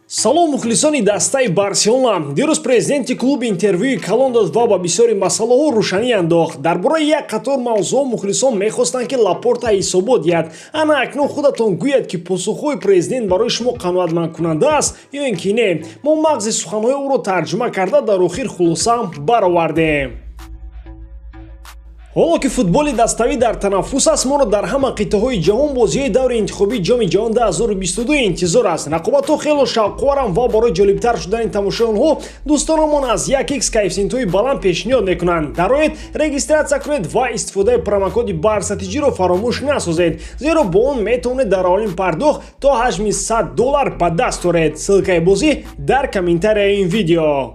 Салом, мухлисони дастаи Барселона! Дирӯз президенти клуб интервюи калон дод ва ба бисёри масъалаҳо рӯшанӣ андохт. Дар бораи як қатор мавзӯъҳо мухлисон мехостанд, ки Лапорта ҳисобот диҳад. Ана акнун худатон гӯяд, ки посухҳои президент барои шумо қаноатмандкунанда аст ё ин ки не. Мо мағзи суханҳои ӯро тарҷума карда, дар охир хулосаам баровардем. Ҳоло ки футболи даставӣ дар танаффус аст, моро дар ҳама қитъаҳои ҷаҳон бозиҳои даври интихобии Ҷоми ҷаҳон 2022 интизор аст. Рақобатҳо хело шавқоваранд ва барои ҷолибтар шудани тамошои онҳо дӯстонамон аз 1x коэффисиентҳои баланд пешниҳод мекунанд. Дароед, регистрация кунед ва истифодаи промокоди БАРСАТИҷиро фаромӯш насозед, зеро бо он метавонед дар аввалин пардохт то ҳаҷми 100 доллар ба даст оред. Ссылкаи бозӣ дар комментарияи ин видео.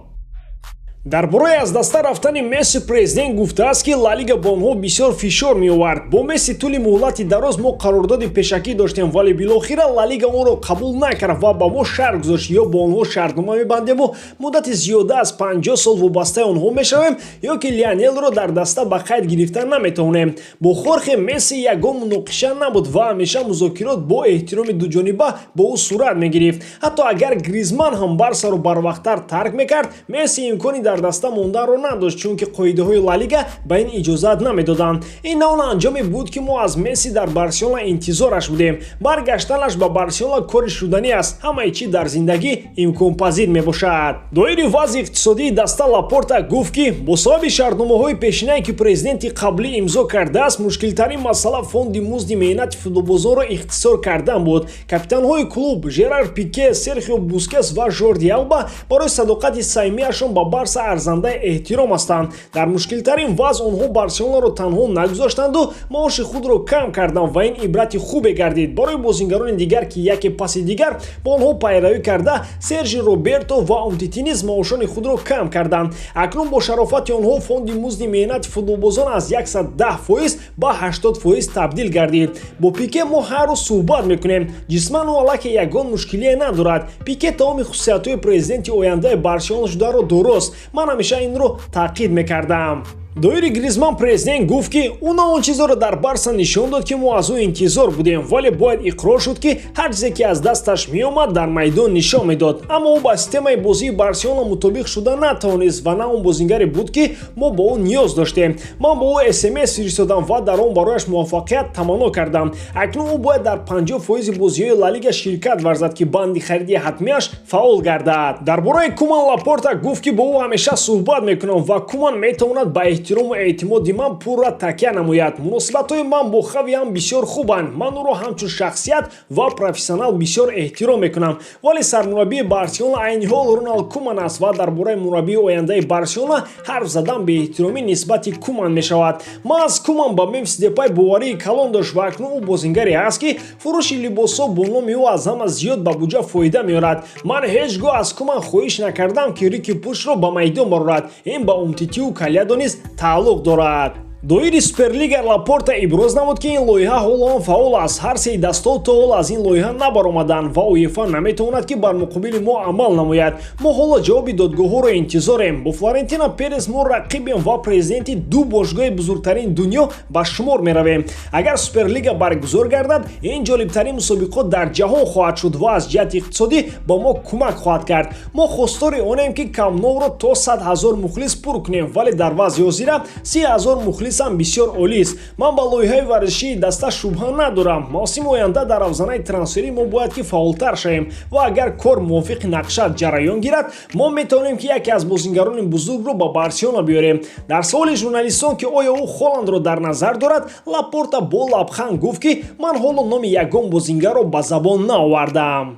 Дар бораи аз даста рафтани Месси президент гуфтааст, ки Ла Лига бо онҳо бисёр фишор меовард. Бо Месси тӯли муҳлати дароз мо қарордоди пешакӣ доштем, вале билохира Ла Лига онро қабул накард ва ба мо шарт гузошт: ё бо онҳо шартнома мебандему муддати зиёда аз 50 сол вобастаи онҳо мешавем, ё ки Лионелро дар даста ба қайд гирифта наметавонем. Бо Хорхе Месси ягон муноқиша набуд ва ҳамеша музокирот бо эҳтироми дуҷониба бо ӯ сурат мегирифт. Ҳатто агар Гризман ҳам Барсаро барвақттар тарк мекард, Месси имкони дар даста монданро надошт, чунки қоидаҳои Ла Лига ба ин иҷозат намедоданд. Ин на он анҷоме буд, ки мо аз Месси дар Барселона интизораш будем. Баргаштанаш ба Барселона кори шуданӣ аст. Ҳамаи чӣ дар зиндагӣ имконпазир мебошад. Доири вазъи иқтисодии даста Лапорта гуфт, ки бо сабаби шартномаҳои пешинае, ки президенти қаблӣ имзо кардааст, мушкилтарин масъала фонди музди меҳнати футболбозонро ихтисор кардан буд. Капитанҳои клуб Жерар Пике, Серхио Бускес ва Жорди Алба барои садоқати самимиашон ба Барса арзандаи эҳтиром ҳастанд. Дар мушкилтарин вазъ онҳо Барселонаро танҳо нагузоштанду маоши худро кам карданд ва ин ибрати хубе гардид барои бозингарони дигар, ки яке паси дигар ба онҳо пайравӣ карда, Сержи Роберто ва Умтити низ маошони худро кам карданд. Акнун бо шарофати онҳо фонди музди меҳнати футболбозон аз 110% ба 80% табдил гардид. Бо Пике мо ҳар рӯз суҳбат мекунем. Ҷисман ӯ аллакай ягон мушкилие надорад. Пике тамоми хусусиятҳои президенти ояндаи Барселона шударо дорост. Ман ҳамеша инро таъқид мекардам. Доири Гризман президент гуфт, ки ӯ на он чизеро дар Барса нишон дод, ки мо аз ӯ интизор будем, вале бояд иқрор шуд, ки ҳар чизе, ки аз дасташ меомад, дар майдон нишон медод. Аммо ӯ ба системаи бозии Барселона мутобиқ шуда натавонист ва на он бозингаре буд, ки мо ба ӯ ниёз доштем. Ман ба ӯ СМС фиристодам ва дар он барояш муваффақият таманно кардам. Акнун ӯ бояд дар 50% бозиҳои Ла Лига ширкат варзад, ки банди хариди ҳатмиаш фаъол гардад. Дар бораи Куман Лапорта гуфт, ки бо ӯ ҳамеша суҳбат мекунам ва Куман метавонад ба эҳтирому эътимоди ман пурра такя намояд. Муносибатҳои ман бо Хави ҳам бисёр хубанд. Ман ӯро ҳамчун шахсият ва профессионал бисёр эҳтиром мекунам, вале сармураббии Барселона айни ҳол Роналд Куман аст ва дар бораи мураббии ояндаи Барселона ҳарф задан беэҳтиромӣ нисбати Куман мешавад. Ман аз Куман ба Мемфис Депай боварии калон дошт ва акнун ӯ бозингаре аст, ки фурӯши либосҳо бо номи ӯ аз ҳама зиёд ба буҷа фоида меорад. Ман ҳеҷ гоҳ аз Куман хоҳиш накардам, ки Рики Пушро ба майдон барорад. Ин ба Умтитию Калиадо низ тааллуқ дорад. Доири Суперлига Лапорта иброз намуд, ки ин лоиҳа ҳоло ҳам фаъол аст. Ҳар сеи дастҳо то ҳол аз ин лоиҳа набаромаданд ва УЕФА наметавонад, ки бар муқобили мо амал намояд. Мо ҳоло ҷавоби додгоҳҳоро интизорем. Бо Флорентино Перес мо рақибем ва президенти ду бошгоҳи бузургтарини дунё ба шумор меравем. Агар Суперлига баргузор гардад, ин ҷолибтарин мусобиқот дар ҷаҳон хоҳад шуд ва аз ҷиҳати иқтисодӣ ба мо кӯмак хоҳад кард. Мо хостори онем, ки Камновро то 100 000 мухлис пур кунем, вале дар вазъи ҳозира 30 000 мухлис ҳам бисёр олист. Ман ба лоиҳаи варзишии даста шубҳа надорам. Мавсими оянда дар равзанаи трансферӣ мо бояд ки фаъолтар шавем ва агар кор мувофиқи нақша ҷараён гирад, мо метавонем, ки яке аз бозингарони бузургро ба Барселона биёрем. Дар саволи журналистон, ки оё ӯ Холандро дар назар дорад, Лапорта бо лабханд гуфт, ки ман ҳоло номи ягон бозингарро ба забон наовардам.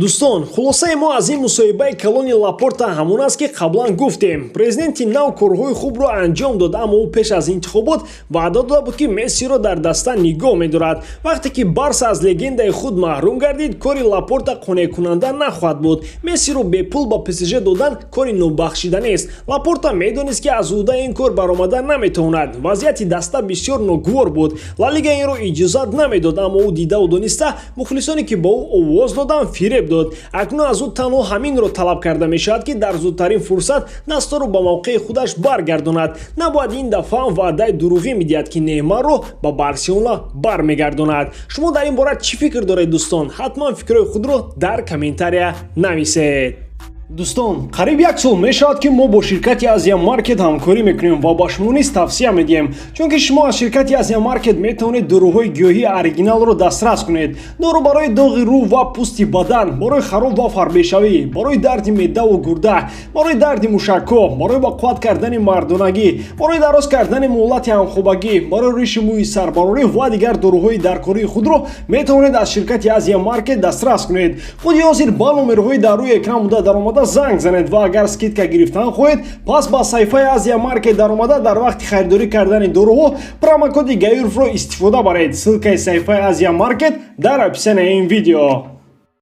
Дӯстон, хулосаи мо аз ин мусоҳибаи калони Лапорта ҳамон аст, ки қаблан гуфтем. Президенти нав корҳои хубро анҷом дод, аммо ӯ пеш аз интихобот ваъда дода буд, ки Мессиро дар даста нигоҳ медорад. Вақте ки Барса аз легендаи худ маҳрум гардид, кори Лапорта қонеъкунанда нахоҳад буд. Мессиро бепул ба ПСЖ додан кори нобахшиданист. Лапорта медонист, ки аз ӯҳдаи ин кор баромада наметавонад. Вазъияти даста бисёр ногувор буд. Ла Лига инро иҷозат намедод, аммо ӯ дидаву дониста мухлисоне, ки ба ӯ овоз доданд, фиреб. Фиреб дод. Акнун аз ӯ танҳо ҳаминро талаб карда мешавад, ки дар зудтарин фурсат дастаро ба мавқеи худаш баргардонад. Набояд ин дафъа ҳам ваъдаи дурӯғӣ медиҳад, ки Неймарро ба Барселона бармегардонад. Шумо дар ин бора чӣ фикр доред, дӯстон? Ҳатман фикрҳои худро дар комментария нависед. Дӯстон, қариб як сол мешавад, ки мо бо ширкати Азия Маркет ҳамкорӣ мекунем ва ба шумо низ тавсия медиҳем, чунки шумо аз ширкати Азия Маркет метавонед доруҳои гиёҳии оригиналро дастрас кунед: дору барои доғи рӯ ва пӯсти бадан, барои хароб ва фарбешавӣ, барои дарди меъдаву гурда, барои дарди мушакҳо, барои ба қувват кардани мардонагӣ, барои дароз кардани муҳлати ҳамхобагӣ, барои риши мӯи сарбарорӣ ва дигар доруҳои даркории худро метавонед аз ширкати Азия Маркет дастрас кунед. Худи ҳозир ба номерҳои дар рӯи экран буда даромада занг занед ва агар скидка гирифтан хоҳед, пас ба саҳифаи Азия Маркет даромада, дар вақти харидорӣ кардани доруҳо промокоди Гаюровро истифода баред. Ссылкаи саҳифаи Азия Маркет дар описанияи ин видео.